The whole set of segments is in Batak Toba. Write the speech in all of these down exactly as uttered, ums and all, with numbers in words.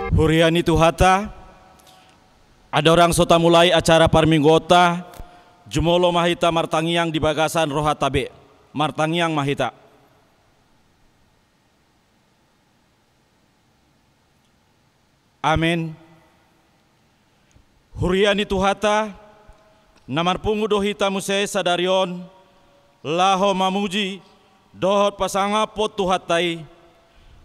Huria ni Tuhanta, andorang so tamulai acara parmingguonta, jumolo ma hita martangiang di bagasan rohanta be. Martangiang ma hita. Amen. Huria ni Tuhanta, na marpungu do hita muse sadari on, laho mamuji dohot pasangaphon Tuhanta i,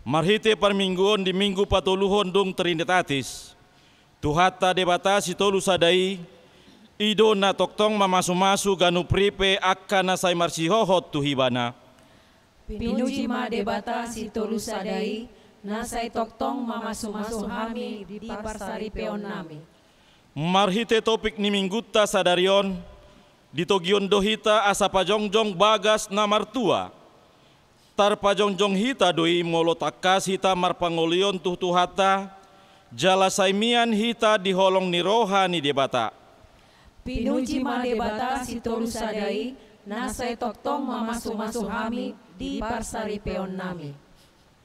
marhite parmingguon di Minggu patoluhon dung Trinitatis. Tuhanta Debata Sitolu Sada i, i do na tongtong mamasumasu ganup ripe angka na sai marsihohot tu Ibana. Pinuji ma Debata Sitolu Sada i, na sai tongtong mamasumasu hami di parsaripeonnami. Marhite topik ni minggunta sadari on, ditogihon do hita asa pajongjong bagas na martua. Tarpajongjong hita do i molo tangkas hita marpangolion tu Tuhanta, jala sai mian hita di holong ni roha ni Debata. Pinuji ma Debata Sitolu Sada i, na sai tongtong mamasumasu hami di parsaripeonnami.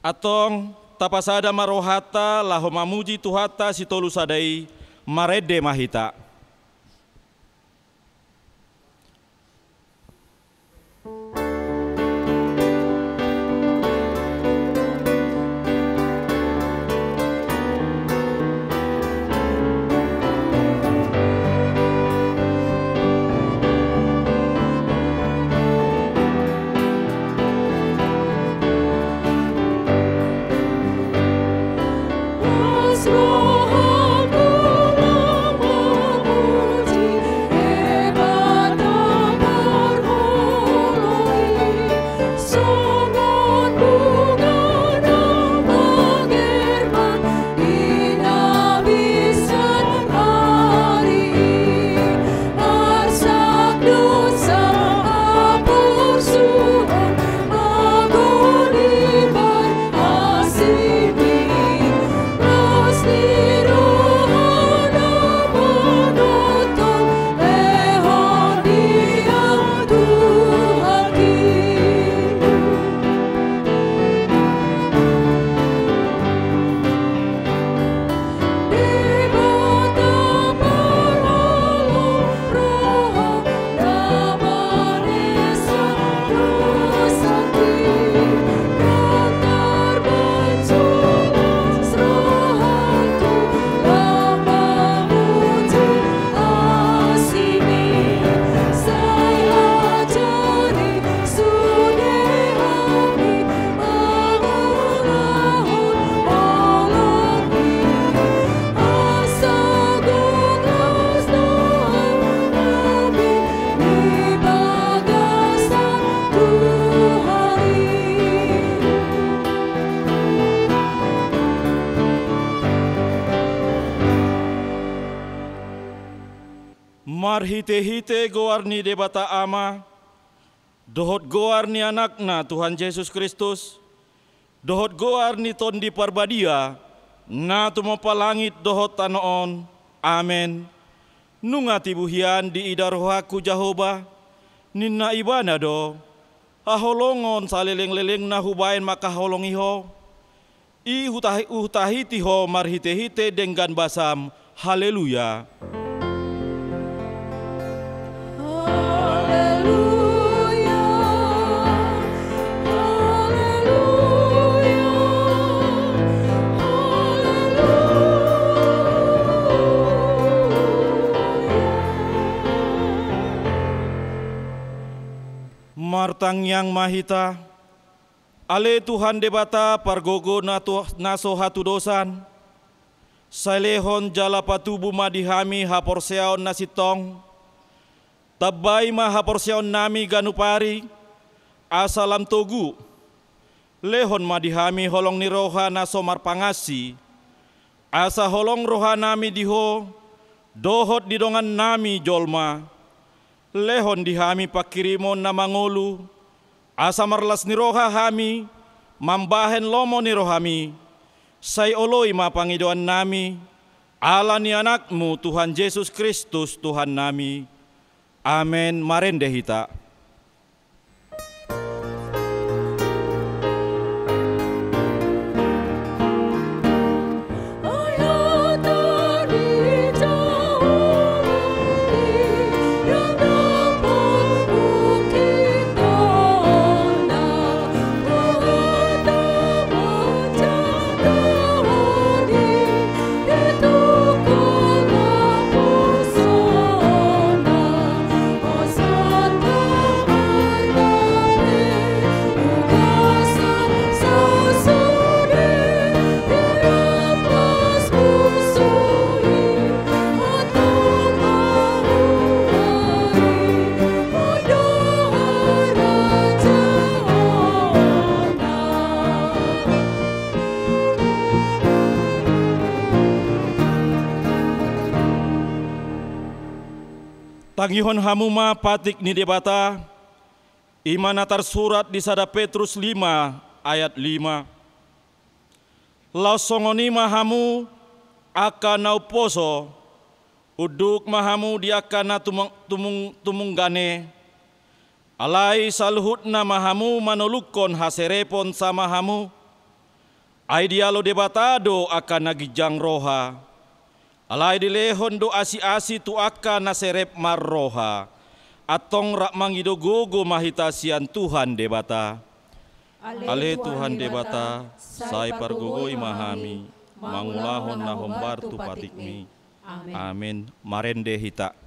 Antong, tapasada ma rohanta laho mamuji Tuhanta Sitolu Sada i, marende ma hita. Marhitehite goar ni Debata Ama, dohot goar ni Anakna Tuhan Jesus Kristus, dohot goar ni Tondi Parbadia, na tumompa langit dohot tano on. Amen. Nunga tibu hian diida rohangku Jahowa, ninna Ibana do, haholongon salelenglelengna hubaen mangkaholongi Ho. I hutahi-, hutahiti Ho marhitehite denggan basam. Haleluya. Haleluya. Haleluya. Haleluya. Martangiang ma hita. Ale Tuhan Debata pargogo na tu-, na so hatudosan, sai lehon jala patubu ma di hami haporseaon na sintong. Tambai ma haporseaonnami ganup ari, asa lam togu. Lehon ma di hami holong ni roha na so marpangansi, asa holong rohanami di Ho dohot di dongannami jolma. Lehon di hami pangkirimon na mangolu, asa marlas ni roha hami mambahen lomo ni rohami. Sai oloi ma pangidoannami, ala ni Anakmu Tuhan Jesus Kristus Tuhannami. Amen. Marende hita. Oi Tangihon hamu ma patik ni Debata, i ma na tarsurat di sada Petrus lima ayat lima. Laos songon i ma hamu angka na umposo, unduk ma hamu di angka na tumung-, tumung-, tumunggan i. Alai saluhutna ma hamu manolukhon haserepon sama hamu. Ai dialo Debata do angka na ginjang roha. Alai dilehon do asi-asi tu angka na serep marroha. Antong rap mangido gogo ma hita sian Tuhan Debata. Ale Tuhan Debata, sai pargogoi ma hami mangulahon na hombar tu patikmi. Amen. Amen. Marende hita.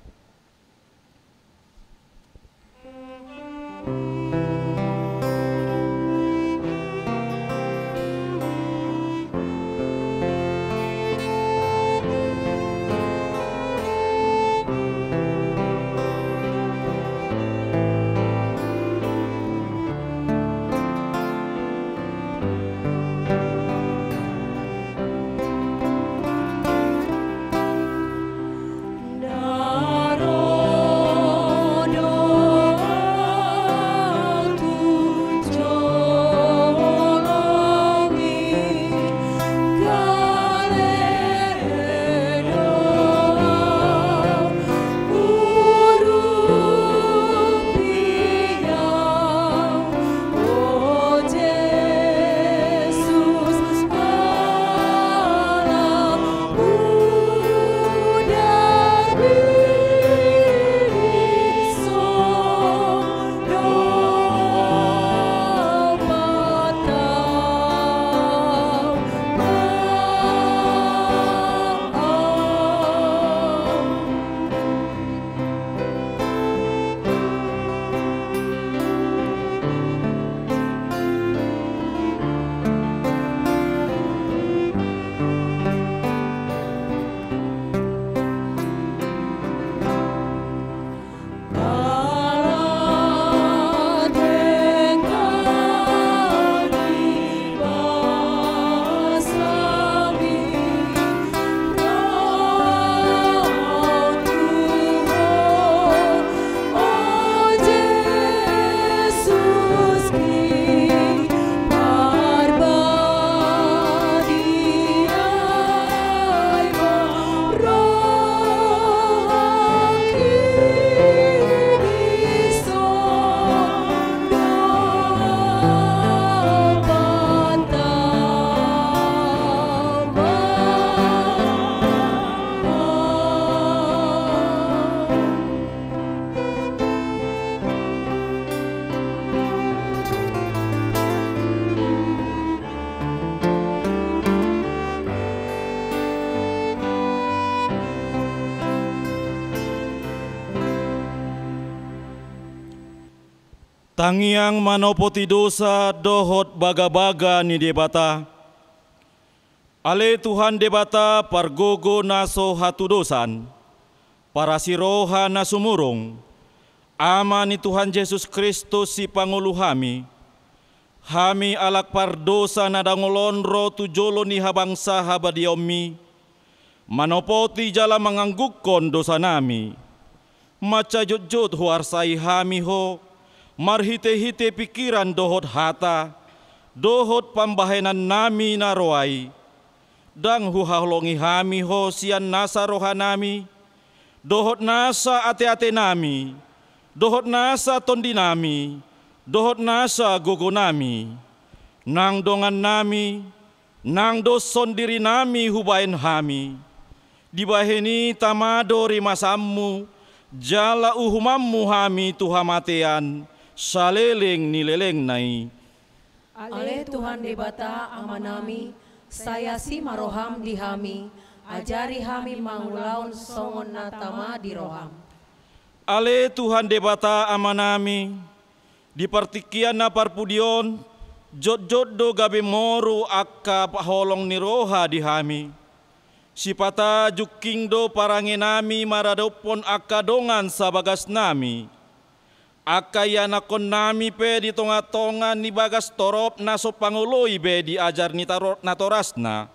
Tangiang manopoti dosa dohot bagabaga ni Debata. Ale Tuhan Debata, pargogo na so hatudosan, parasi roha na sumurung, Ama ni Tuhan Jesus Kristus, Sipangolu hami, hami halak pardosa na dangol on ro tu jolo ni habangsa habadiaonmi, manopoti jala manganggungkon dosanami. Mansai jotjot huarsai hami Ho, marhitehite pingkiran dohot hata, dohot pambahenannami na roa i. Ndang huhaholongi hami Ho sian nasa rohanami, dohot nasa ateatenami, dohot nasa tondinami, dohot nasa gogonami. Nang dongannami, nang doshon dirinami hubahen hami. Dibahen i tama do rimasanmu, jala uhumanmu hami tu hamatean, saleleng ni lelengna i. Ale Tuhan Debata Amanami, sai asi ma roham di hami, ajari hami mangulahon songon na tama di roham. Ale Tuhan Debata Amanami, di partingkian na parpudi on, jotjot do gabe moru angka holong ni roha di hami. Sipata jungking do parangenami maradophon angka dongan sabagasnami. Angka ianakkonnami pe di tongatonga ni bagas torop na so pangoloi be di ajar ni taro-, natorasna.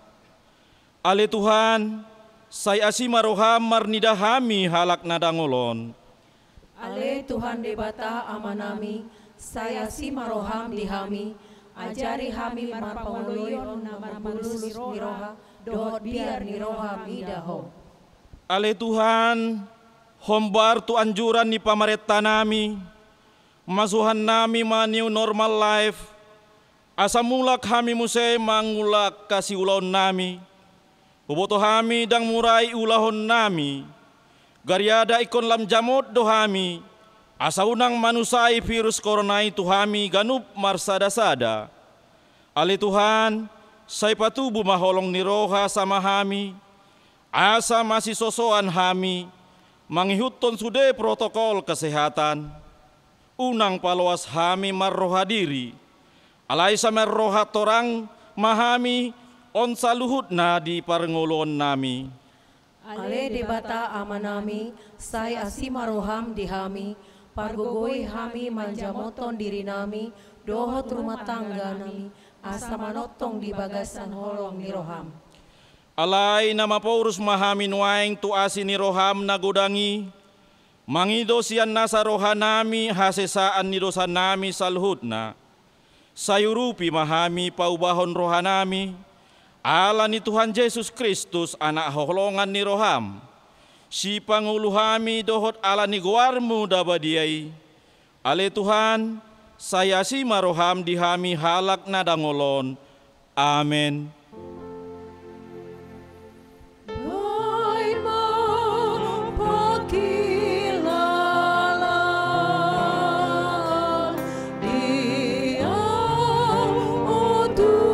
Ale Tuhan, sai asi ma roham marnida hami halak na dangol on. Ale Tuhan Debata Amanami, sai asi ma roham di hami, ajari hami marpangoloion na marbulus ni roha dohot biar ni roha mida Ho. Ale Tuhan, hombar tu anjuran ni pamarentanami, masuhannami ma new normal life, asa mulak hami muse mangulak hasiulaonnami. Huboto hami ndang murai ulahonnami. Gariada ingkon lam jamot do hami, asa unang manusai virus korona i tu hami ganup marsadasada. Ale Tuhan, sai patubu ma holong ni roha sama hami, asa masisosoan hami mangihuthon sude protokol kesehatan. Unang paloas hami marroha diri, alai sai marroha torang ma hami on saluhutna di parngoluonnami. Ale Debata Amanami, sai asi ma roham di hami, pargogoi hami manjamothon dirinami dohot rumah tangganami, asa manongtong di bagasan holong ni roham. Alai na maporus ma hami nuaeng tu asi ni roham na godang i, mangido sian nasa rohanami hasesaan ni dosanami saluhutna. Sai urupi ma hami paubahon rohanami, ala ni Tuhan Jesus Kristus, Anak haholongan ni roham, Sipangolu hami dohot ala ni goarmu na badia i. Ale Tuhan, sai asi ma roham di hami halak na dangol on. Amen. Baen ma pangkilalaan di Ho, o Tuhanki.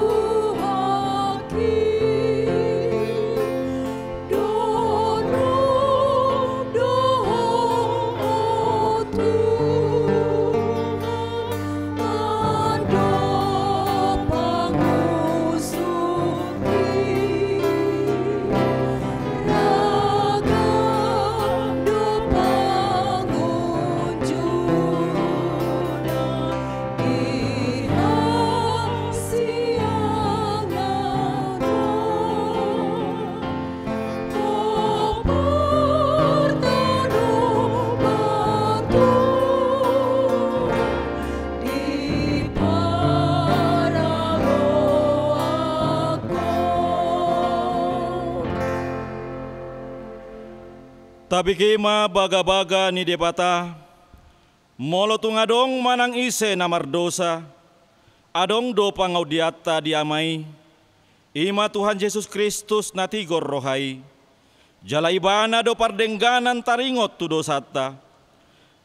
Dohot, dohot, o Tuhan, mandok pangusuki, ragam do pangunjunan di hasiangan on. Tabege ma bagabaga ni Debata. Molo tung adong manang ise na mardosa, adong do pangaudianta di Ama i, i ma Tuhan Jesus Kristus na tigor roha i. Jala Ibana do pardengganan taringot tu dosanta.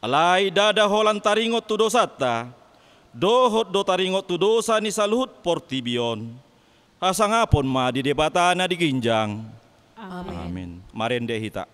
Alai ndada holan taringot tu dosanta, dohot do taringot tu dosa ni saluhut portibi on. Hasangapon ma di Debata na di ginjang. Amen. Amen. Marende hita.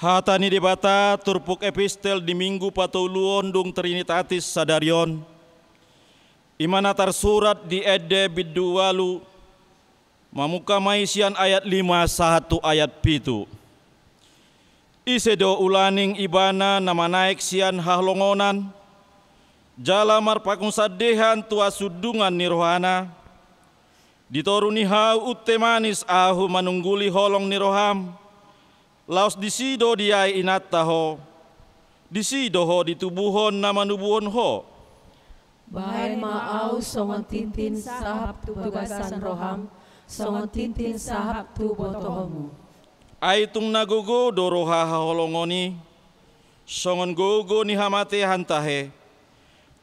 Hata ni Debata turpuk epistel di Minggu patoluhon dung Trinitatis sadari on, i ma na tarsurat di Ende bindu ualu, mamungka ma i sian ayat lima sahat tu ayat pitu. Ise do ulaning ibana na manaek sian haholongonan, jala marpangunsandehan tu hasundungan ni rohana? Di toru ni hau unte manis ahu manungguli holong ni roham. Laos disi do diae inanta ho, disi do ho ditubuhon na manubuhon ho. Bahen ma ahu songon tintin sahap tu bagasan roham, songon tintin sahap tu botohonmu. Ai tung na gogo do roha haholongon i, songon gogo ni hamatean tahe.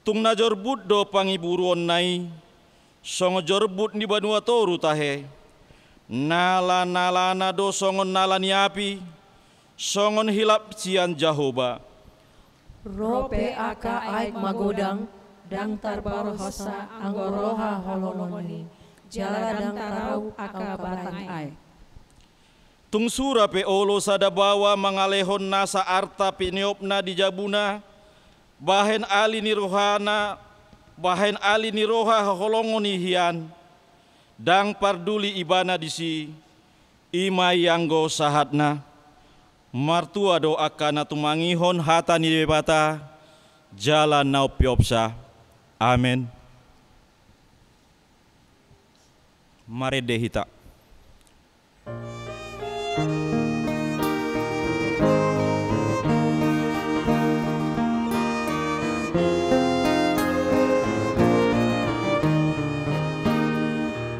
Tung na jorbut do pangiburuonna i, songon jorbut ni banua toru tahe. Nala-nalana do songon nala ni api, songon hilap sian Jahowa. Ro pe angka aek magodang, ndang tarborhasa anggo roha holongon i, jala ndang taraup angka batang aek. Tung sura pe olo sada baoa mangalehon nasa arta piniopna di jabuna, bahen ali ni rohana, bahen ali ni roha haholongon i hian, ndang parduli ibana disi, i ma i anggo sahatna. Martua do angka na tumangihon hata ni Debata, jala na umpeopsa. Amen. Marende hita.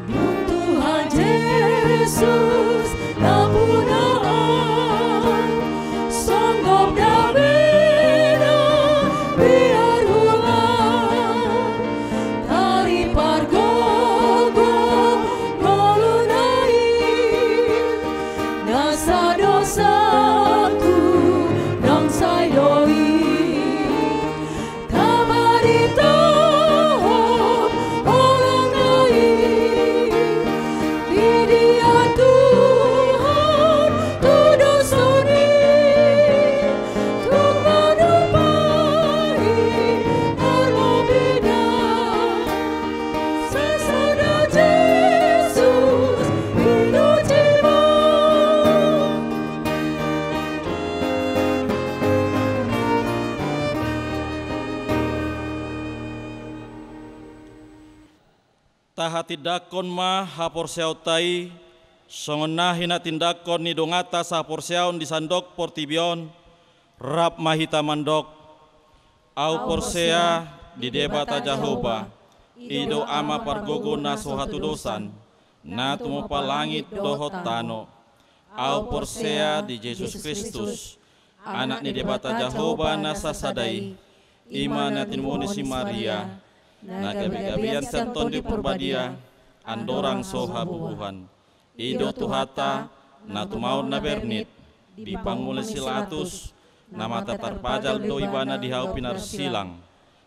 Dung Tuhan Jesus nampuna aek, songgop damena biar hulan. Tali pargogo ngoluna i, nasa dosaku ndang sai do i. Tabarita holongna i, di dia Tuhan tu dosa ni, tung manupai parlobina. Sasada Jesus pinuji ma. Tahatindangkon ma haporseaonta i, songon na hinatindangkon ni donganta sahaporseaon di sandok portibi on, rap ma hita mandok. Ahu porsea di Debata Jahowa, i do Ama pargogo na so hatudosan, na tumompa langit dohot tano. Ahu porsea di Jesus Kristus, Anak ni Debata Jahowa na sasada i, i ma na tinumoni si Maria, na gabegabean sian Tondi Porbadia, andorang so habubuhan. I do Tuhanta, na tumaon na bernit, dipangula si Latus, na mata tarpajal do ibana di hau pinarsilang,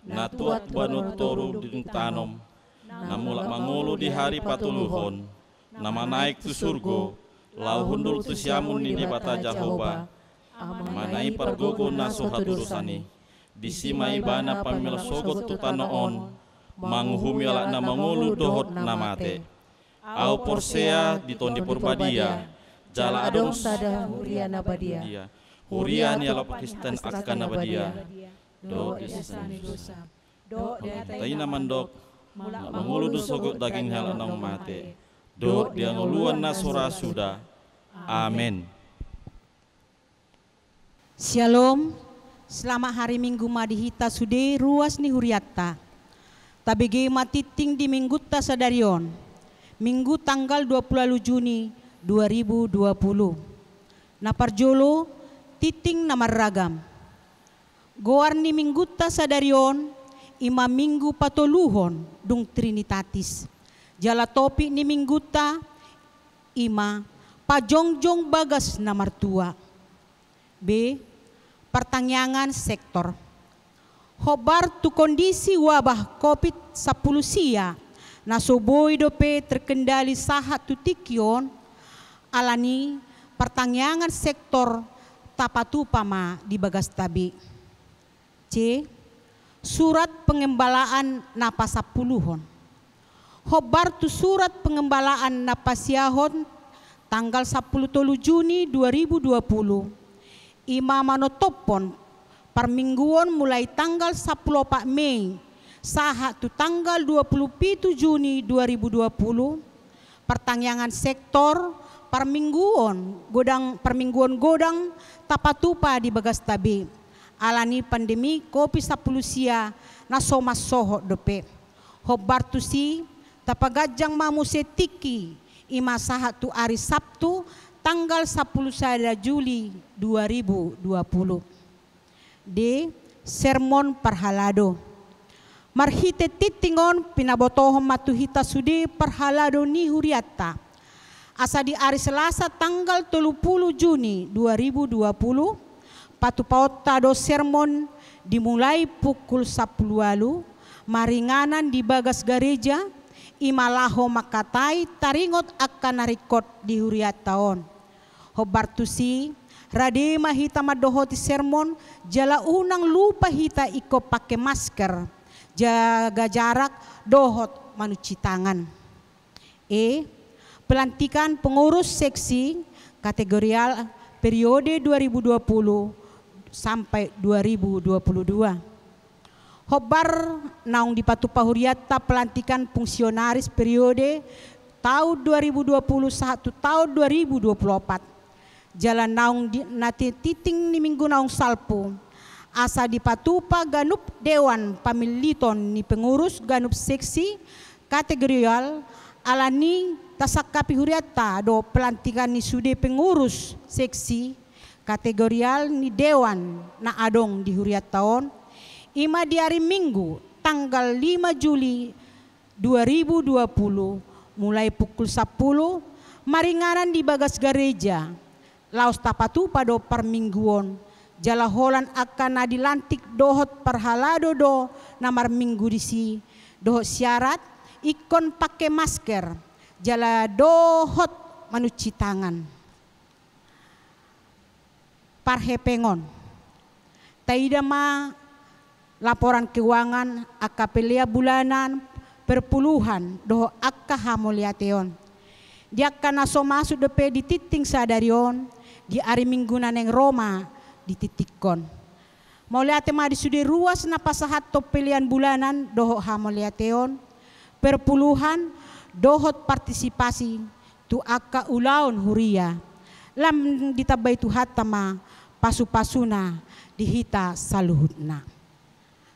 na tuat banuan toru dung tanom, na mulak mangolu di hari patoluhon, na manaek tu surgo, laho hundul tu siamun ni Debata Jahowa, Ama na i pargogo na so hatudosan i. Disi ma ibana pamillang sogot tu tano on, manguhumi halak na mangolu dohot na mate. Ahu porsea di Tondi Porbadia, jala adong sada huria na badia. Huria ni halak Kristen angka na badia. Dohot di sesa ni dosa. Dohot di hata i na mandok, mulak mangolu do sogot daging ni halak naung mate. Dohot di hangoluan na so ra suda. Amen. Syalom. Selamat hari Minggu ma di hita sude ruas ni hurianta. Tabege ma tintin di Minggunta sadari on. Minggu tanggal dua puluh ualu Juni dua ribu dua puluh. Na parjolo, tintin na marragam. Goar ni Minggunta sadari on, i ma Minggu patoluhon dung Trinitatis. Jala topik ni Minggunta, i ma pajongjong bagas na martua. B. Partangiangan sektor. Hombar tu kondisi wabah Covid sampulu sia, na so boi dope terkendali sahat tu tingki on, alani partangiangan sektor tapatupa ma di bagasta be. C. Surat pengembalaan na pasampuluhon. Hombar tu surat pengembalaan na pasiahon tanggal sampulu tolu Juni dua ribu dua puluh, i ma manotophon parmingguon mulai tanggal sampulu opat Mei sahat tu tanggal dua puluh pitu Juni dua ribu dua puluh, partangiangan sektor parmingguon godang, parmingguon godang tapatupa di bagasta be, alani pandemi Covid sampulu sia na so mansohot dope. Hombar tusi, tapaganjang ma muse tingki I ma sahat tu ari Sabtu, tanggal sampulu sada Juli dua ribu dua puluh. D. Sermon parhalado. Marhite tingting on pinabotohon ma tu hita sude parhalado ni hurianta, asa di ari Selasa tanggal tolu pulu Juni dua ribu dua puluh, patupaonta do sermon dimulai pukul sampulu ualu, maringanan di bagas gareja, i ma laho mangkatai taringot angka na ringkot di hurianta on. Hombar tusi, rade ma hita mandohoti sermon, jala unang lupa hita ingkon pake masker, jaga jarak, dohot manunci tangan. E. Pelantikan pengurus seksi kategorial periode dua ribu dua puluh sampai dua ribu dua puluh dua. Hombar naung dipatupa hurianta pelantikan fungsionaris periode taon dua ribu dua puluh sahat tu taon dua ribu dua puluh opat. Jala naung di, na ti-, tingting ni minggu naung salpu, asa dipatupa ganup dewan pamiliton ni pengurus ganup seksi kategorial, alani tasangkapi hurianta do pelantikan ni sude pengurus seksi kategorial ni dewan na adong di hurianta on, i ma di ari Minggu tanggal lima Juli dua ribu dua puluh, mulai pukul sampulu, maringanan di bagas gareja. Laos tapatupa do parmingguon, jala holan angka na dilantik dohot parhalado do na marminggu disi, dohot syarat ingkon pake masker, jala dohot manunci tangan. Parhepengon. Taida ma laporan keuangan, angka pelean bulanan, perpuluhan, dohot angka hamauliateon. Di angka na so masuk dope di tingting sadari on, di ari Minggu na naeng ro ma ditingtinghon. Mauliate ma di sude ruas na pasahathon pelean bulanan dohot hamauliateon, perpuluhan, dohot partisipasi tu angka ulaon huria. Lam ditambai Tuhanta ma pasu-pasuna di hita saluhutna.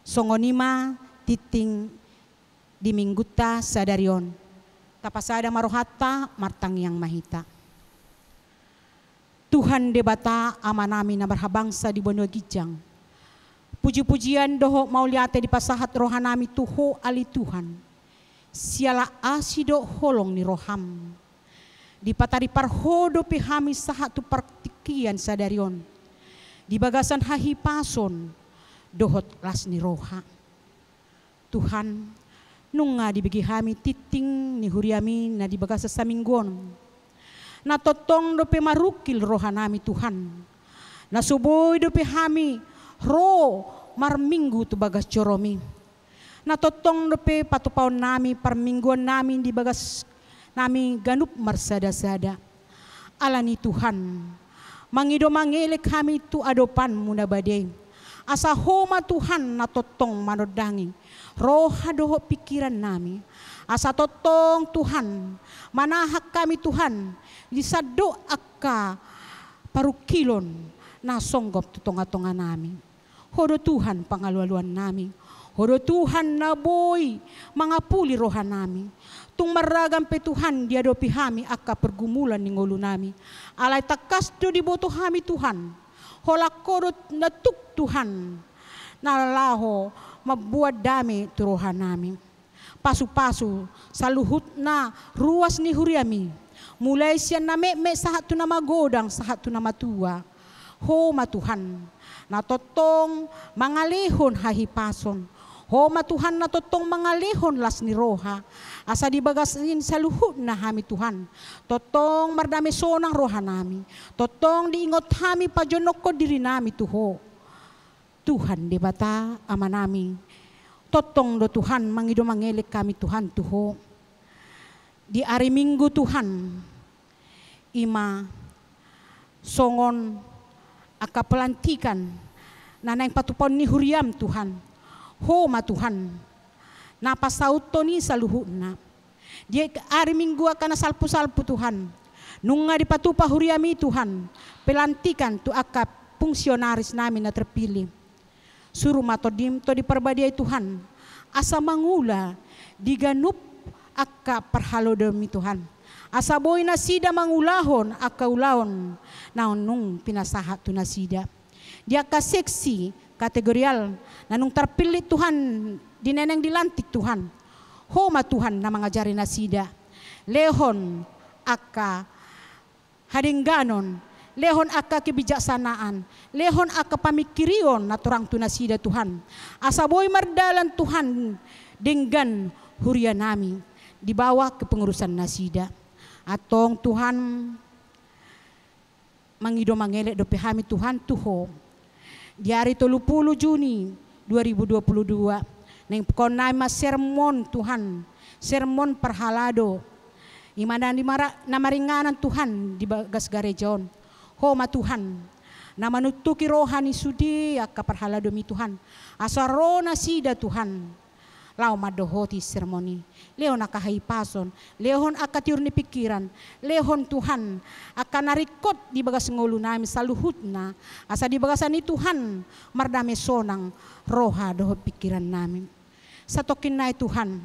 Songon i ma tingting di Minggunta sadari on. Tapasada ma rohanta, martangiang ma hita. Tuhan Debata, Amanami na marhabangsa di banua ginjang, puji-pujian dohot mauliate dipasahat rohanami tu Ho ale Tuhan, siala asi dohot holong ni roham. Dipataripar Ho dope hami sahat tu partingkian sadari on, di bagasan hahipason dohot las ni roha. Tuhan, nunga dibege hami tingting ni huriami na di bagasan saminggu on. Na tongtong dope marungkil rohanami Tuhan, na so boi dope hami ro marminggu tu bagas joromi. Na tongtong dope patupaonnami parmingguonnami di bagas nami ganup marsada-sada. Alani Tuhan, mangido mangelek hami tu adopanmu na bade. Asa Ho ma Tuhan na tongtong manondangi roha dohot pingkirannami. Asa tongtong Tuhan, manahan hami Tuhan, di sandok angka parungkilon na songgop tu tonga-tonganami. Ho do Tuhan pangalualuannami. Ho do Tuhan na boi mangapuli rohanami. Tung marragam pe Tuhan diadopi hami angka pergumulan ni ngolunami. Alai tangkas do diboto hami Tuhan. Holan Ho do na tuk Tuhan na laho mamboan dame tu rohanami. Pasu-pasu saluhutna ruas ni huriami, mulai sian na metmet sahat tu na magodang, sahat tu na matua. Ho ma Tuhan, na tongtong mangalehon hahipason. Ho ma Tuhan, na tongtong mangalehon las ni roha. Asa di bagas ni saluhutna hami Tuhan, tongtong mardame sonang rohanami. Tongtong diingot hami pajonnokkon dirinami tu Ho. Tuhan Debata Amanami, tongtong do Tuhan mangido mangelek hami Tuhan tu Ho. Di ari Minggu Tuhan, i ma songon angka pelantikan na naeng patupaon ni huriam Tuhan. Ho ma Tuhan, na pasauthon i saluhutna. Di ari Minggu angka na salpu-salpu Tuhan, nunga dipatupa huriami Tuhan, pelantikan tu angka fungsionarisnami na terpilih. Suru ma Tondim Tondi Parbadia i Tuhan, asa mangula di ganup angka parhaladomi Tuhan. Asa boi nasida mangulahon angka ulaon na nunga pinasahat tu nasida. Di angka seksi kategorial na nunga tarpillit Tuhan di na naeng dilantik Tuhan. Ho ma Tuhan na mangajari nasida. Lehon angka hadengganon, lehon angka kebijaksanaan, lehon angka pamingkirion na torang tu nasida Tuhan. Asa boi mardalan Tuhan denggan huria nami di bawah kepengurusan nasida. Antong Tuhan, mangido mangelek dope hami Tuhan tu Ho. Di ari tolu pulu Juni dua ribu dua pulu dua, naeng pukon nami ma sermon Tuhan, sermon parhalado. Ima na di mara-, na maringanan Tuhan di bagas gareja on. Ho ma Tuhan, na manuntuki roha ni sude angka parhaladomi Tuhan. Asa ro nasida Tuhan. Laho mandohoti sermon i. Lehon angka hahipason, lehon angka tiur ni pingkiran, lehon Tuhan, angka na ringkot di bagas ngolu nami saluhutna, asa di bagasan i Tuhan, mardame sonang, roha dohot pingkiran nami. Satongkin nai Tuhan,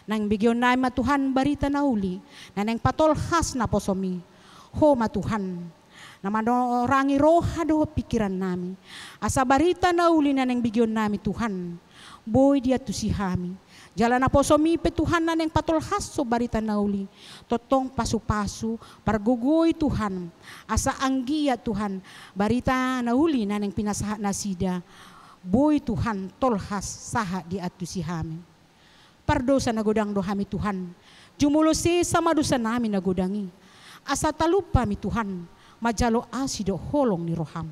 naeng begeon nami ma Tuhan barita na uli, na naeng patolhas naposomi. Ho ma Tuhan, na manorangi roha dohot pingkiran nami. Asa barita na uli na naeng begeon nami Tuhan. Boi diantusi hami. Jala naposomi pe Tuhan na naeng patolhashon barita na uli. Tongtong pasu-pasu, pargogoi Tuhan. Asa anggiat Tuhan, barita na uli na naeng pinasahat nasida. Boi Tuhan, tolhas sahat diantusi hami. Pardosa na godang do hami Tuhan. Jumolo sesa ma dosa nami na godang i. Asa talup hami Tuhan, manjalo asi dohot holong ni roham.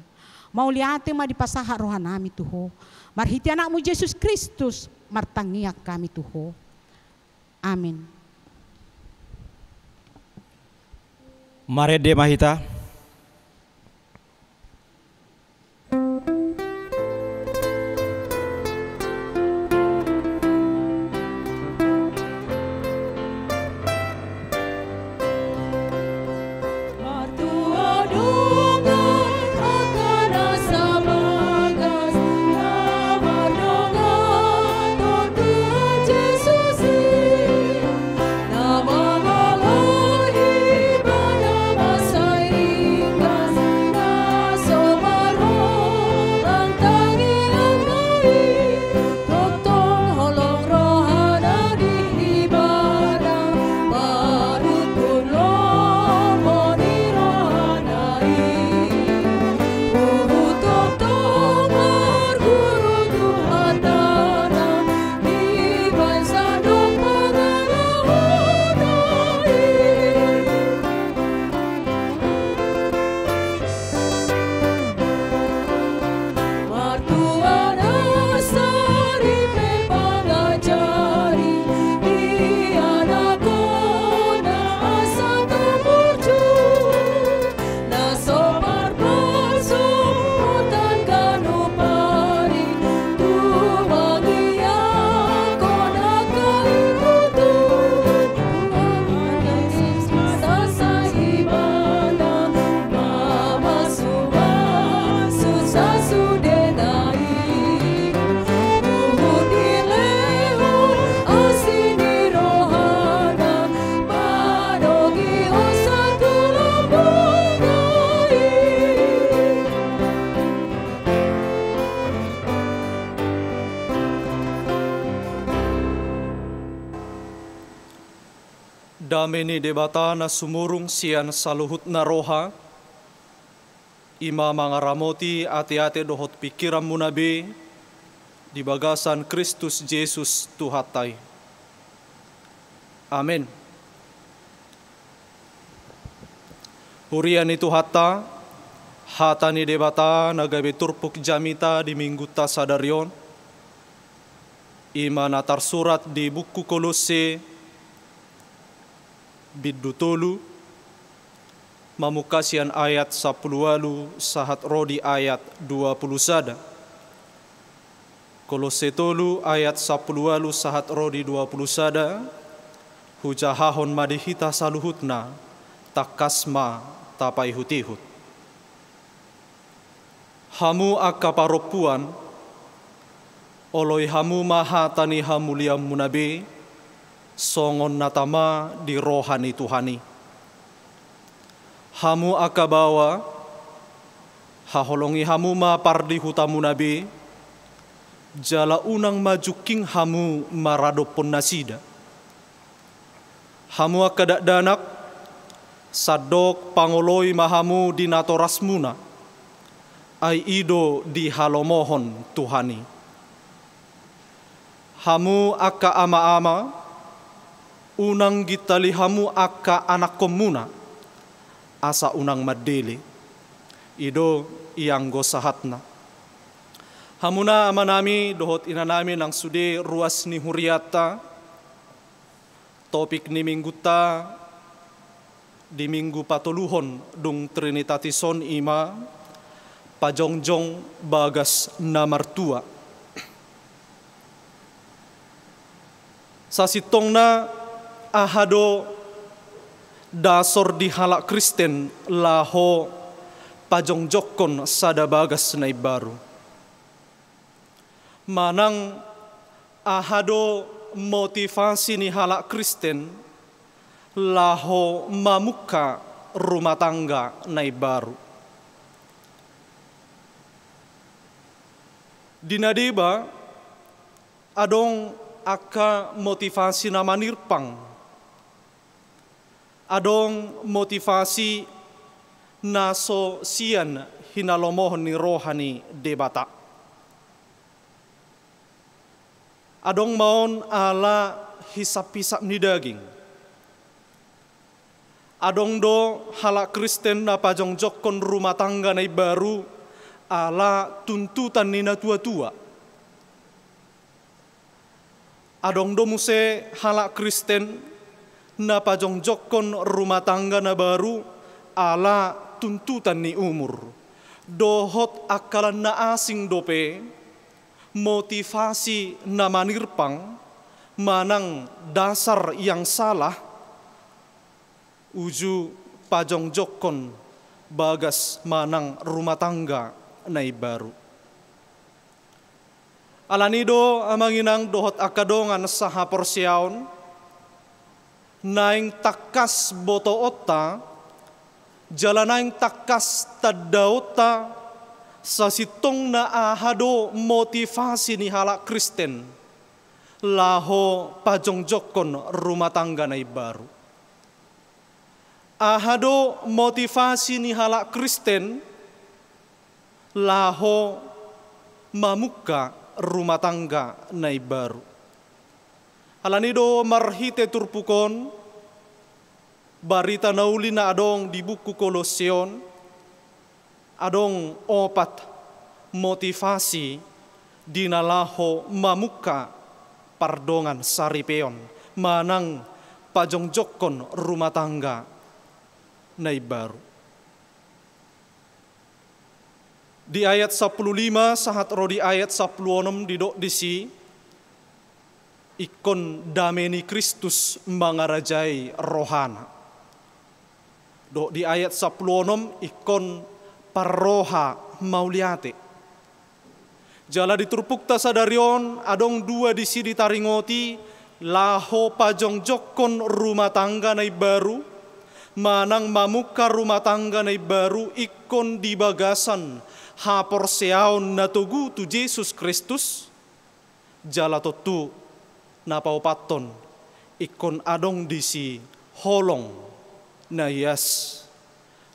Mauliate ma dipasahat roha nami tu Ho. Marhite Anakmu Jesus Kristus, martangiang hami tu Ho. Amin. Marende ma hita. Dame ni Debata na sumurung sian saluhutna roha, i ma mangaramoti ateate dohot pingkiranmuna be di bagasan Kristus Jesus Tuhanta i. Amen. Huria ni Tuhanta, hata ni Debata na gabe turpuk jamita di Minggunta sadari on, i ma na tarsurat di buku Kolosse, bindu tolu, mamungka sian ayat sampulu ualu sahat ro di ayat dua pulu sada. Kolosse tolu ayat sampulu ualu sahat ro di dua pulu sada, hujahahon ma di hita saluhutna, tangkas ma tapaihutihut. Hamu angka parompuan, oloi hamu ma hata ni hamulianmuna be, songon na tama di roha ni Tuhan i. Hamu angka baoa, haholongi hamu ma pardihutamuna be, jala unang ma jungking hamu maradophon nasida. Hamu angka dakdanak, sandok pangoloi ma hamu di natorasmuna, ai i do dihalomohon Tuhan i. Hamu angka ama-ama, unang gintali hamu angka anakkonmuna, asa unang mandele. I do ianggo sahatna. Hamuna amanami dohot inanami nang sude ruas ni hurianta, topik ni minggunta di minggu patoluhon dung Trinitatis on i ma pajongjong bagas na martua. Sasintongna, aha do dasor di halak Kristen laho pajongjongkon sada bagas na imbaru? Manang aha do motivasi ni halak Kristen laho mamungka rumah tangga na imbaru? Di na deba, adong angka motivasi na manirpang. Adong motivasi na so sian hinalomohon ni roha ni Debata. Adong ma on ala hisap-hisap ni daging. Adong do halak Kristen na pajongjongkon rumah tangga na imbaru ala tuntutan ni na tua-tua. Adong do muse halak Kristen na pajongjongkon rumah tangga na baru ala tuntutan ni umur. Dohot angka na asing dope, motivasi na manirpang manang dasar yang salah uju pajongjongkon bagas manang rumah tangga na imbaru. Alani do amang inang dohot angka dongan sahaporseaon, naeng tangkas botoonta, jala naeng tangkas tandaonta, sasintongna aha do motivasi ni halak Kristen laho pajongjongkon rumah tangga na imbaru. Aha do motivasi ni halak Kristen laho mamungka rumah tangga na imbaru? Alani do marhite turpuk on, barita na uli na adong di buku Kolosse on, adong opat motivasi di na laho mamungka pardongan saripeon manang pajongjongkon rumah tangga na imbaru. Di ayat sampulu lima sahat ro di ayat sampulu onom didok disi, ingkon dame ni Kristus mangarajai rohana. Dohot di ayat sampulu onom ingkon parroha mauliate. Jala di turpukta sadari on adong dua disi ditaringoti, laho pajongjongkon rumah tangga na imbaru manang mamungka rumah tangga na imbaru ingkon di bagasan haporseaon na togu tu Jesus Kristus. Jala tontu na paopathon, ingkon adong disi holong na ias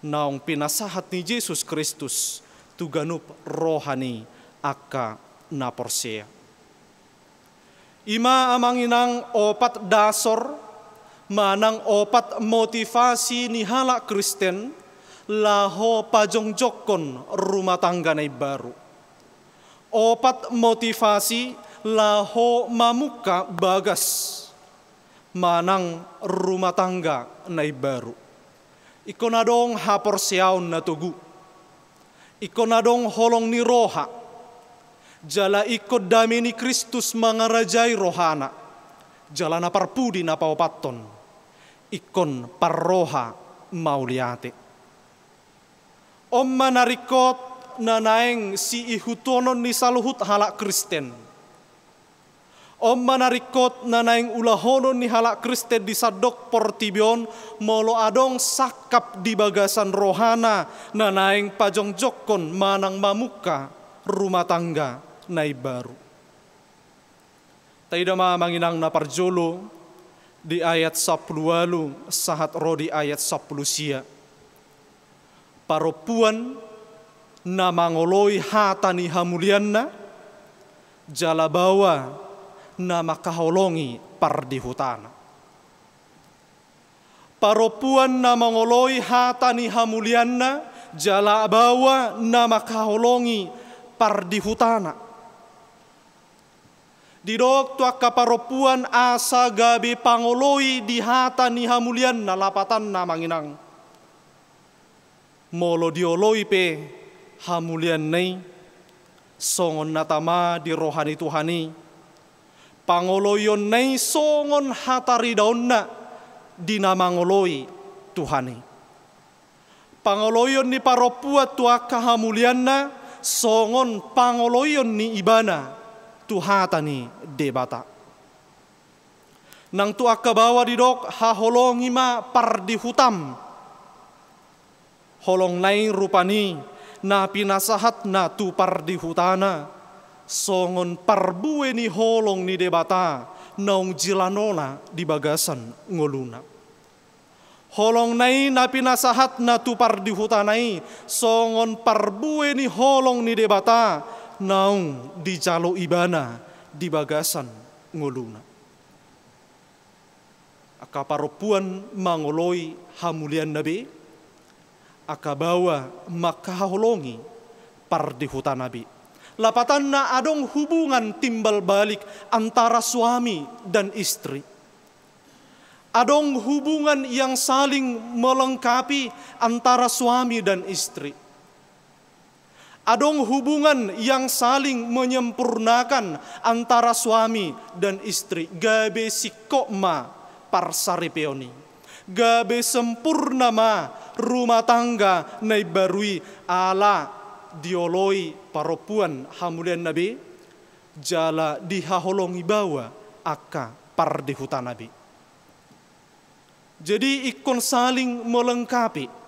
naung pinasahat ni Jesus Kristus tu ganup roha ni angka na porsea. I ma amang inang opat dasor manang opat motivasi ni halak Kristen laho pajongjongkon rumah tangga na imbaru. Opat motivasi laho mamungka bagas manang rumah tangga na imbaru. Ingkon adong haporseaon na togu. Ingkon adong holong ni roha. Jala ingkon dame ni Kristus mangarajai rohana. Jala na parpudi na paopathon, ingkon parroha mauliate. On ma na ringkot na naeng siihuthon ni saluhut halak Kristen. On ma na ringkot na naeng ulahonon ni halak Kristen di sandok portibi on, molo adong sangkap di bagasan rohana na naeng pajongjongkon manang mamungka rumah tangga na imbaru. Taida ma amang inang na parjolo di ayat sampulu ualu sahat ro di ayat sampulu sia. Parompuan na mangoloi hata ni hamulianna, jala baoa na mangkaholongi pardihutana. Parompuan na mangoloi hata ni hamulianna, jala baoa na mangkaholongi pardihutana. Didok tu angka parompuan asa gabe pangoloi di hata ni hamulianna, lapatanna amang inang. Molo dioloi pe hamulianna i songon na tama di roha ni Tuhan i, pangoloionna i songon hataridaonna di na mangoloi Tuhan i. Pangoloion ni parompuan tu angka hamulianna songon pangoloion ni ibana tu hata ni Debata. Nang tu angka baoa didok, haholongi ma pardihutam. Holongna i rupani na pinasahatna tu pardihutana songon parbue ni holong ni Debata naung jilanona di bagasan ngoluna. Holongna i na pinasahatna tu pardihutana i songon parbue ni holong ni Debata naung dijalo ibana di bagasan ngoluna. Angka parompuan mangoloi hamulianna be, angka baoa mangkaholongi pardihutana be. Lapatanna adong hubungan timbal balik antara suami dan istri. Adong hubungan yang saling melengkapi antara suami dan istri. Adong hubungan yang saling menyempurnakan antara suami dan istri. Gabe singkop ma parsaripeon i. Gabe sempurna ma rumah tangga na imbaru i ala dioloi parompuan hamulianna be, jala dihaholongi baoa angka pardihutana be. Jadi ingkon saling melengkapi.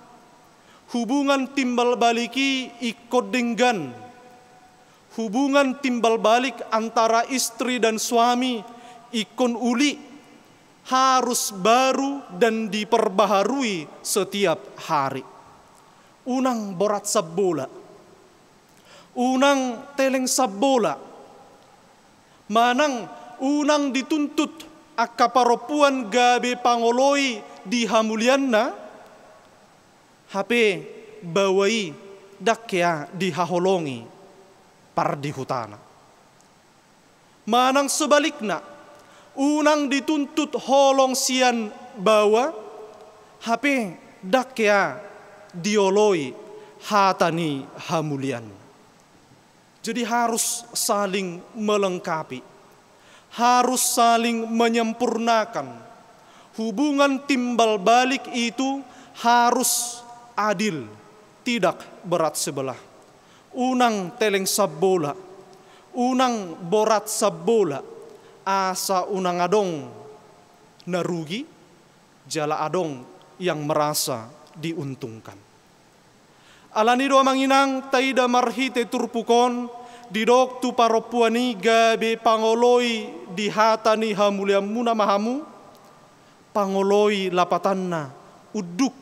Hubungan timbal balik i ingkon denggan. Hubungan timbal balik antara istri dan suami ingkon uli, harus baru dan diperbaharui setiap hari. Unang borat sambola. Unang teleng sambola. Manang unang dituntut angka parompuan gabe pangoloi di hamulianna, hape baoa i ndang hea dihaholongi pardihutana. Manang sebalikna, unang dituntut holong sian baoa, hape ndang hea dioloi hata ni hamulian. Jadi harus saling melengkapi, harus saling menyempurnakan. Hubungan timbal balik itu harus adil, tidak berat sebelah. Unang teleng sambola, unang borat sambola, asa unang adong na rugi, jala adong yang merasa diuntungkan. Alani do amang inang, taida marhite turpuk on, didok tu parompuan i gabe pangoloi di hata ni hamulianmuna ma hamu, pangoloi lapatanna unduk.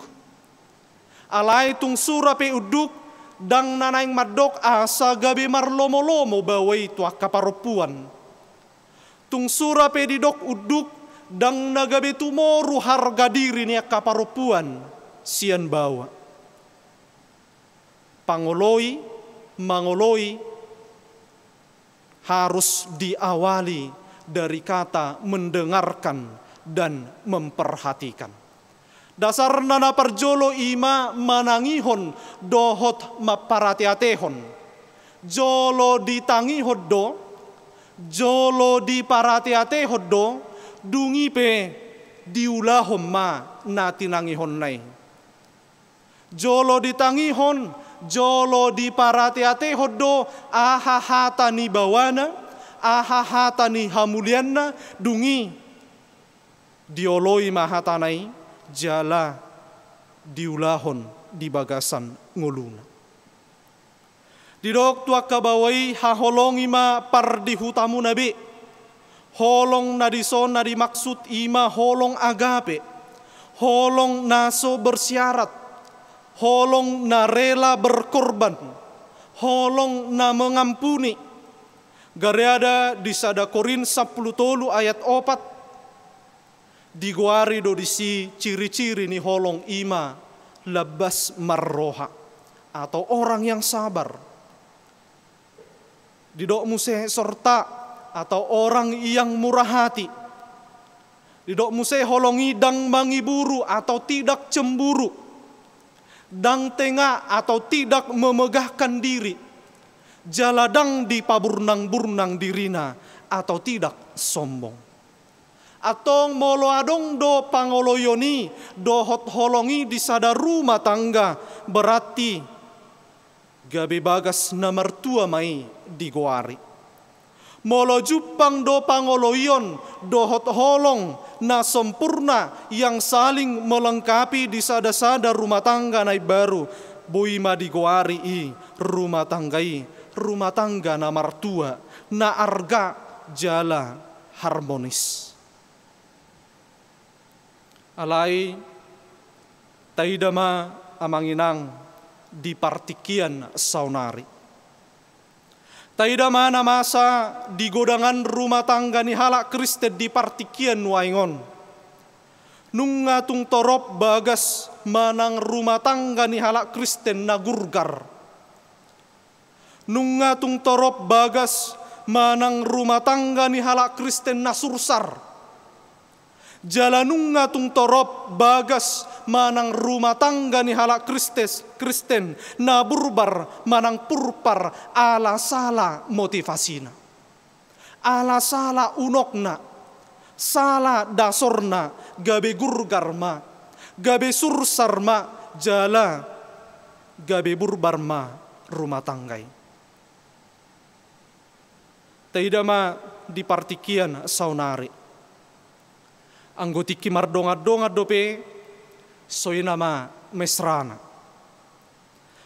Alai tung sura pe unduk, ndang na naeng mandok asa gabe marlomolomo baoa i tu angka parompuan. Tung sura pe didok unduk, ndang na gabe tumoru harga diri ni angka parompuan sian baoa. Pangoloi, mangoloi, harus diawali dari kata mendengarkan dan memperhatikan. Dasarna na parjolo i ma manangihon dohot mamparateatehon. Jolo ditangihon do, jolo diparateatehon do, dung i pe diulahon ma na tinangihonna i. Jolo ditangihon, jolo diparateatehon do aha hata ni baoana, Aha hata ni hamulianna? Dung i dioloi ma hatana i jala diulahon di bagasan ngoluna. Didok tu angka baoa i, haholongi ma pardihutamuna be. Holong na dison na dimaksud i ma holong agape, holong na so bersyarat, holong na rela berkorban, holong na mengampuni. Gariada di sada Korint sampulu tolu ayat opat, digoari do disi ciri-ciri ni holong i ma lambas marroha, atau orang yang sabar. Didok muse sorta, atau orang yang murah hati. Didok muse holong i ndang mangiburu atau tidak cemburu, ndang tengah atau tidak memegahkan diri, jala ndang dipaburnang-burnang dirina atau tidak sombong. Antong molo adong do pangoloion i dohot holong i di sada rumah tangga, berarti gabe bagas na martua ma i digoari. Molo jumpang do pangoloion dohot holong na sempurna yang saling melengkapi di sada-sada rumah tangga na imbaru, boi ma digoari i rumah tangga i rumah tangga na martua, na arga jala harmonis. Alai taida ma amang inang di partingkian saonari. Taida ma na masa di godangan rumah tangga ni halak Kristen di partingkian nuaeng on. Nunga tung torop bagas manang rumah tangga ni halak Kristen na gurgar. Nunga tung torop bagas manang rumah tangga ni halak Kristen na sursar. Jala nunga tung torop bagas manang rumah tangga ni halak Kristes-, Kristen na burbar manang purpar ala sala motivasina. Ala sala unokna, sala dasorna, gabe gurgar ma, gabe sursar ma, jala gabe burbar ma rumah tangga i. Taida ma di partingkian saonari. Anggo tingki mardongan-dongan dope, songon i nama mesrana.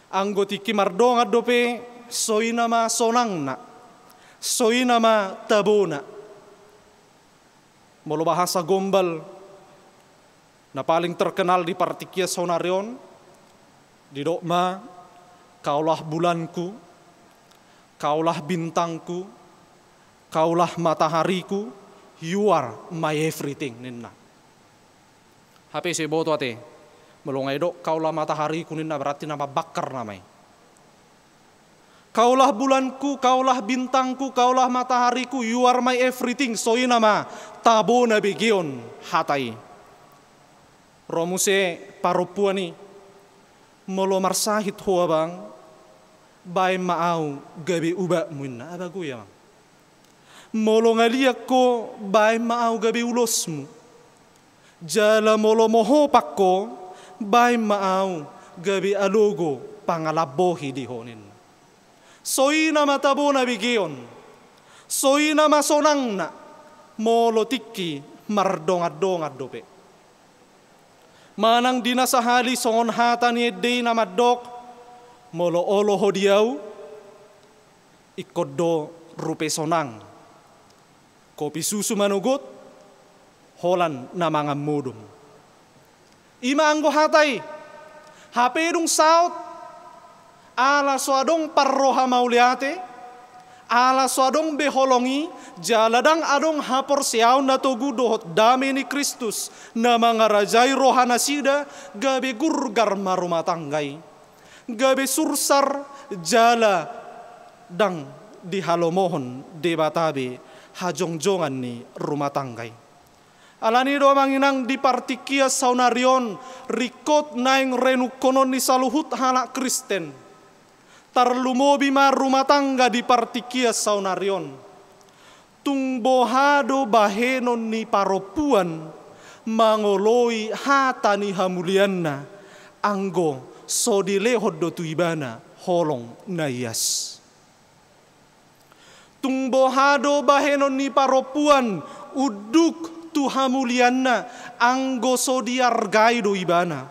Anggo tingki mardongan dope, songon i nama sonangna, songon i nama tabona. Molo bahasa Gombal na paling terkenal di partingkian saonari on, didok ma, "Kaulah bulanku, kaulah bintangku, kaulah matahariku, you are my everything," ninna. Hape so diboto ate, molo nga didok "kaulah matahariku," ninna, berarti na mambakar nama i. "Kaulah bulanku, kaulah bintangku, kaulah matahariku, you are my everything," songon i nama tabo na begeon hata i. Ro muse parompuan i, "Molo marsahit ho abang, baen ma au gabe ubatmu," ninna. Abago i amang. "Molo ngalian ho, baen ma au gabe ulosmu. Jala molo mohop ho, baen ma au gabe alogo pangalambohi di ho," ninna. Songon i nama tabo na begeon, songon i nama sonangna, molo tingki mardongan-dongan dope. Manang di na sahali songon hata ni ende i na mandok, "Molo olo ho di au, ingkon do rupe sonang. Kopi susu manogot, holan na mangan modom." I ma anggo hata i. Hape dung saut, ala so adong parroha mauliate, ala so adong be holong i, jala ndang adong haporseaon na togu dohot dame ni Kristus na mangarajai rohanasida, gabe gurgar ma rumah tangga i. Gabe sursar jala ndang dihalomohon Debata be hajongjongan ni rumah tangga i. Alani do amang inang di partingkian saonari on, ringkot naeng renungkonon ni saluhut halak Kristen. Tarlumobi ma rumah tangga di partingkian saonari on. Tung boha do bahenon ni parompuan mangoloi hata ni hamulianna, anggo so dilehon do tu ibana holong na ias? Tung boha do bahenon ni parompuan unduk tu hamulianna, anggo so diargai do ibana,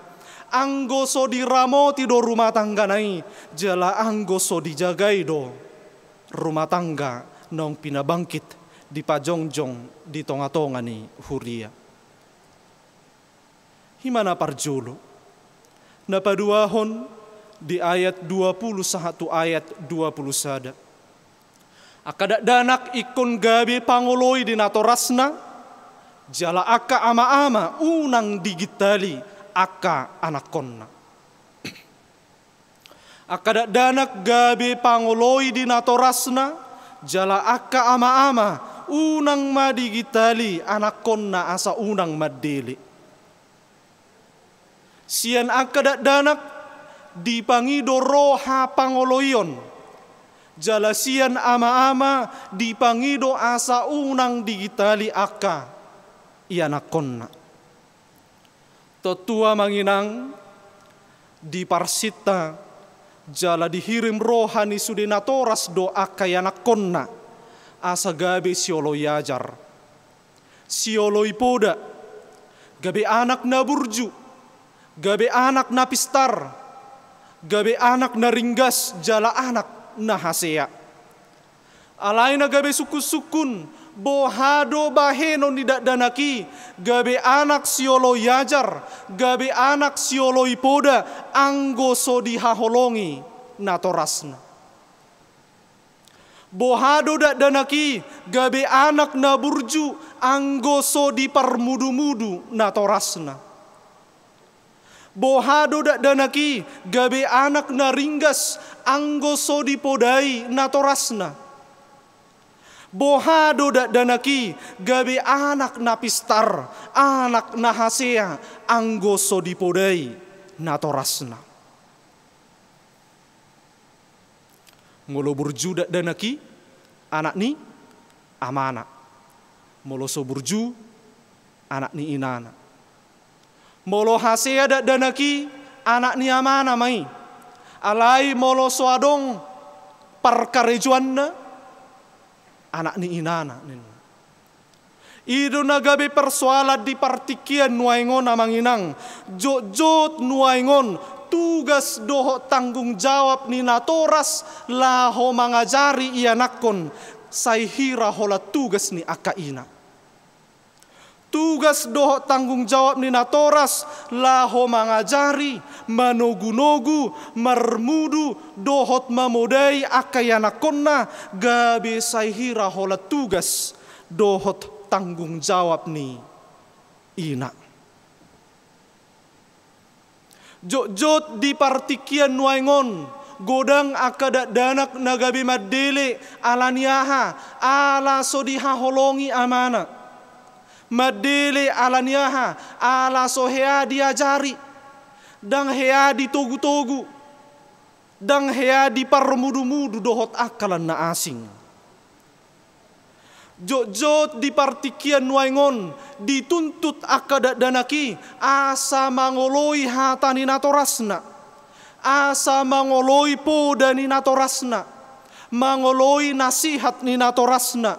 anggo so diramoti do rumah tanggana i, jala anggo so dijagai do rumah tangga naung pinabangkit dipajongjong di tongatonga ni huria. Ima na parjolo. Na paduahon di ayat dua puluh sahat tu ayat dua puluh sada. Angka dakdanak ingkon gabe pangoloi di natorasna, jala angka amaama unang digintali angka anakkonna. Angka dakdanak gabe pangoloi di natorasna, jala angka amaama unang ma digintali anakkonna asa unang mandele. Sian angka dakdanak dipangido roha pangoloion, jala sian amaama dipangido asa unang digintali angka ianakkonna. Tontu amang inang, diparsinta jala dihirim roha ni sude natoras do angka ianakkonna asa gabe sioloi ajar, sioloi poda, gabe anak na burju, gabe anak na pistar, gabe anak na ringgas jala anak na hasea. Alai na gabe sungkunsungkun, boha do bahenon ni dakdanak i gabe anak sioloi ajar, gabe anak sioloi poda, anggo so dihaholongi natorasna? Boha do dakdanak i gabe anak na burju, anggo so diparmudumudu natorasna? Boha do dakdanak i gabe anak na ringgas, anggo so dipodai natorasna? Boha do dakdanak i gabe anak na pistar, anak na hasea, anggo so dipodai natorasna? Molo burju dakdanak i, anak ni amana. Molo so burju, anak ni inana. Molo hasea dakdanak i, anak ni amana ma i. Alai molo so adong parkarejoanna, anak ni inana ninna. I do na gabe persoalan di partingkian nuaeng on, amang inang. Jotjot nuaeng on tugas dohot tanggung jawab ni natoras laho mangajari ianakkon, sai hira holan tugas ni angka ina. Tugas dohot tanggung jawab ni natoras laho mangajari, manogunogu, marmudu dohot mamodai angka ianakkonna, gabe sai hira holan tugas dohot tanggung jawab ni ina. Jotjot di partingkian nuaeng on, godang angka dakdanak na gabe mandele. Ala ni aha? Ala so dihaholongi amana. Mandele ala ni aha? Ala so hea diajari, ndang hea ditogutogu, ndang hea diparmudumudu dohot angka lan na asing. Jotjot di partingkian nuaeng on dituntut angka dakdanak i asa mangoloi hata ni natorasna, asa mangoloi poda ni natorasna, mangoloi nasihat ni natorasna.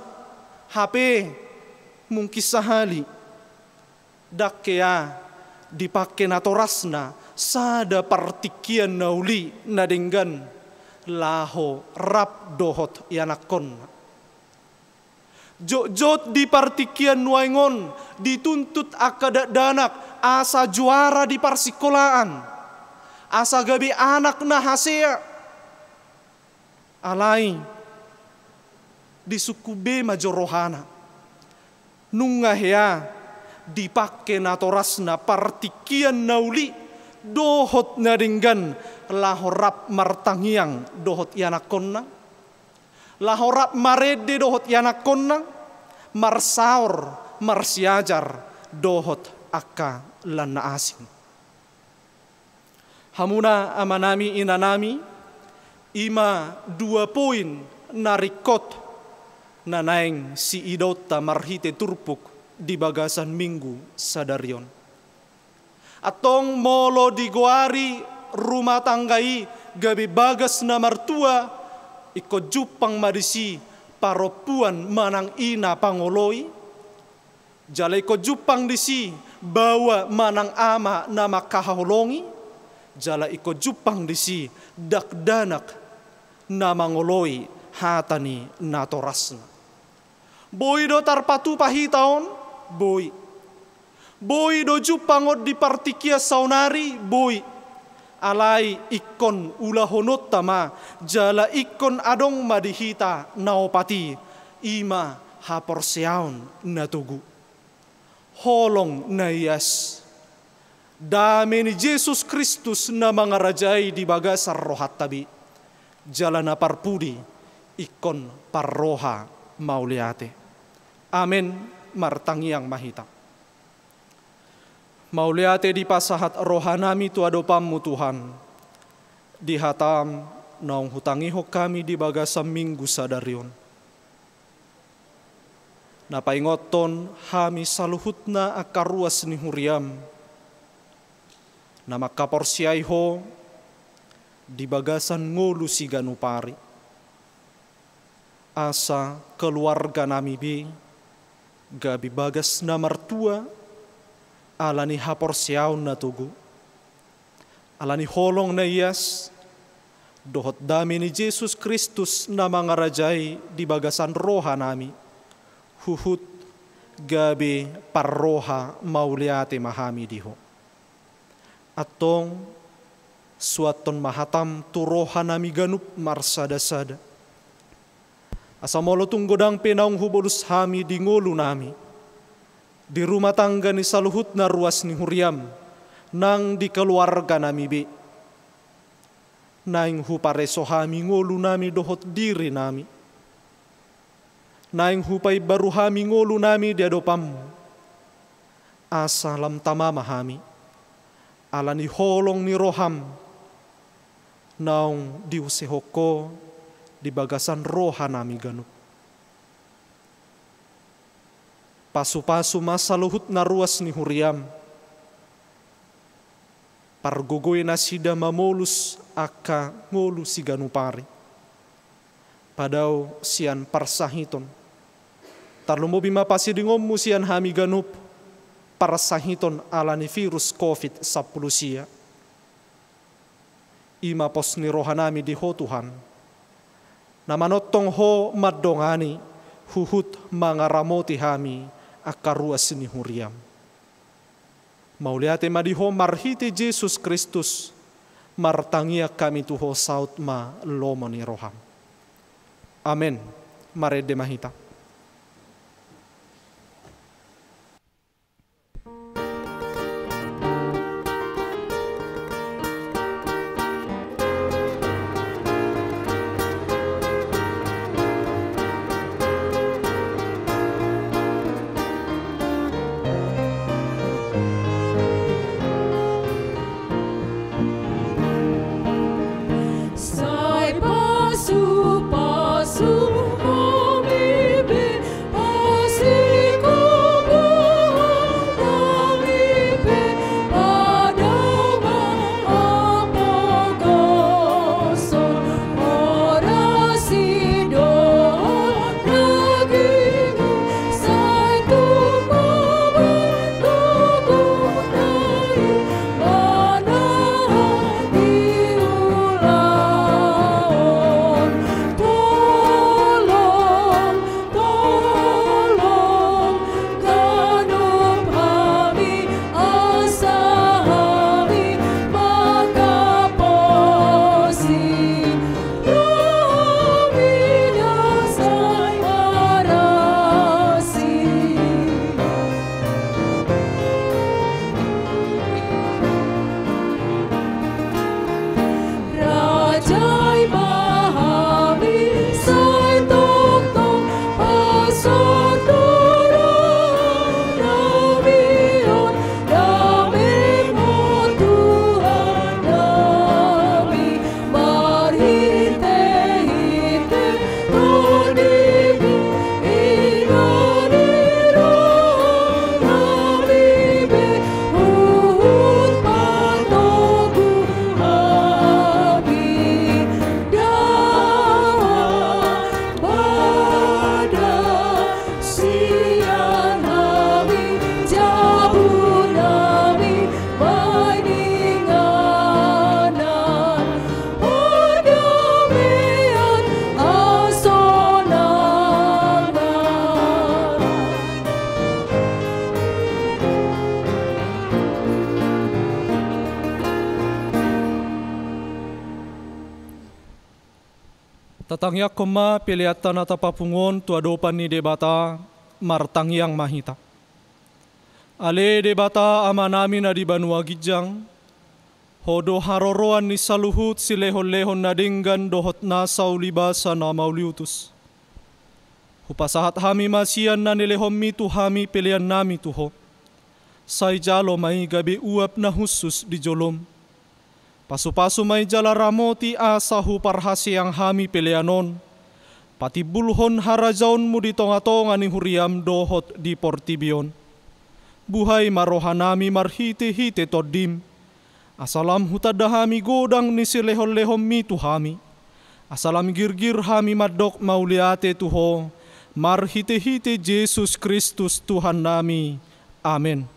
Hape mungkin sahali ndang hea dipangke natorasna sada partingkian na uli na denggan laho rap dohot ianakkonna. Jotjot di partingkian nuaeng on dituntut angka dakdanak asa juara di parsingkolaan, asa gabe anak na hasea. Alai disungkun be ma jo rohana, nunga hea dipangke natorasna partingkian na uli dohot na denggan laho rap martangiang dohot ianakkonna, laho rap marende dohot ianakkonna, marsaor, marsiajar dohot angka lan na asing. Hamuna amanami, inanami, ima dua poin na ringkot na naeng siidaonta marhite turpuk di bagasan minggu sadari on. Antong molo digoari rumah tangga i gabe bagas na martua, ingkon jumpang ma disi parompuan manang ina pangoloi, jala ingkon jumpang disi baoa manang ama na mangkaholongi, jala ingkon jumpang disi dakdanak na mangoloi hata ni natorasna. Boi do tarpatupa hita on? Boi. Boi do jumpang on di partingkian saonari? Boi. Alai ingkon ulahononta ma, jala ingkon adong ma di hita na opat i, i ma haporseaon na togu. Holong na ias. Dame ni Jesus Kristus na mangarajai di bagasan rohanta be, jala na parpudi ingkon parroha mauliate. Amen. Martangiang ma hita. Mauliate dipasahat rohanami tu adopanmu, Tuhan, di hataM naung hutangihon hami di bagasan Minggu sadari on. Na paingothon hami saluhutna angka ruas ni huriaM, na mangkaporseai Ho di bagasan ngolu siganup ari. Asa keluarganami be gabe bagas na martua, ala ni haporseaon na togu, ala ni holong na ias, dohot dame ni Jesus Kristus na mangarajai di bagasan rohanami, huhut gabe parroha mauliate ma hami di Ho. Antong, suanhon ma hataM tu rohanami ganup marsadasada. Asa molo tung godang pe naung hubolus hami di ngolunami, di rumah tangga ni saluhutna ruas ni huriaM, nang di keluarganami be, naeng hupareso hami ngolunami dohot dirinami. Naeng hupaimbaru hami ngolunami di adopanMu. Asa lam tama ma hami, ala ni holong ni rohaM, naung diusehon Ho di bagasan rohanami ganup. Pasupasu ma saluhutna ruas ni huriaM. Pargogoi nasida mamolus angka ngolu siganup ari, padao sian parsahiton. Tarlumobi ma pasidingonMu sian hami ganup, parsahiton ala ni virus covid sampulu sia. I ma pos ni rohanami di Ho, Tuhan, na manongtong Ho mandongani, huhut mangaramoti hami angka ruas ni huriaM. Mauliate ma di Ho marhite Jesus Kristus, martangiang hami tu Ho, saut ma lomo ni rohaM. Amen. Marende ma hita. Sai pasupasu hami Tatangiangkon ma peleanta na tapapungu on tu adopan ni Debata. Martangiang ma hita. Ale Debata Amanami na di banua ginjang, Ho do haroroan ni saluhut silehonlehon na denggan dohot nasa ulibasa na mauliutus. Hupasahat hami ma sian na nilehonMi tu hami peleannami tu Ho. Sai jalo ma i gabe uap na hushus di joloM. Pasupasu ma i jala ramoti asa huparhaseang hami pelean on patimbulhon harajaonMu di tongatonga ni huriaM dohot di portibi on. Buhai ma rohanami marhitehite TondiM, asa lam hutanda hami godang ni silehonlehonMi tu hami, asa lam girgir hami mandok mauliate tu Ho, marhitehite Jesus Kristus Tuhannami. Amen.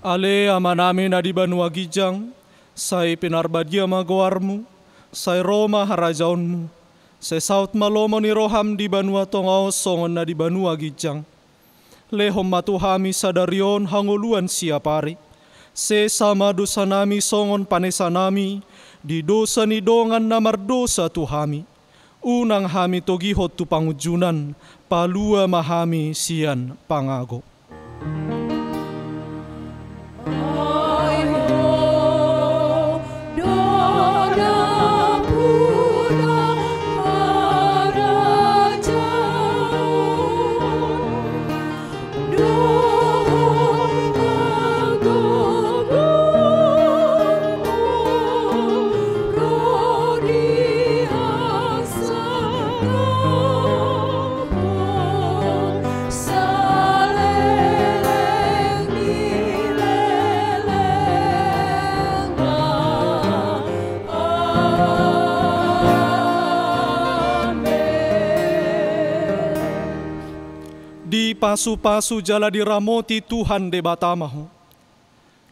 Ale Amanami na di banua ginjang, sai pinarbadia ma goarMu, sai ro ma harajaonMu, sai saut ma lomo ni rohaM di banua tonga on songon na di banua ginjang. Lehon ma tu hami sadari on hangoluan siapari. Sesa ma dosanami songon panesanami di dosa ni dongan na mardosa tu hami. Unang hami togihon tu pangunjunan, palua ma hami sian pangago. Dipasupasu jala diramoti Tuhan Debata ma ho.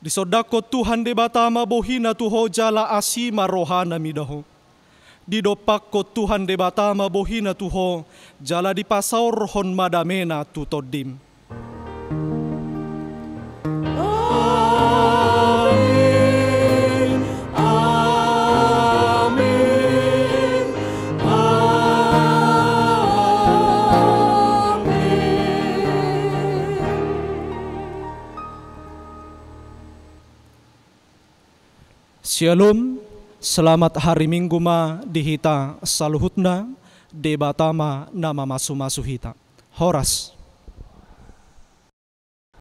Disondangkon Tuhan Debata ma bohiNa tu ho jala asi ma rohaNa mida ho. Didompakkon Tuhan Debata ma bohiNa tu ho jala dipasaorhon ma dameNa tu tondim. Amen. Amen. Amen. Syalom. Selamat hari Minggu ma di hita saluhutna. Debata ma na mamasumasu hita. Horas.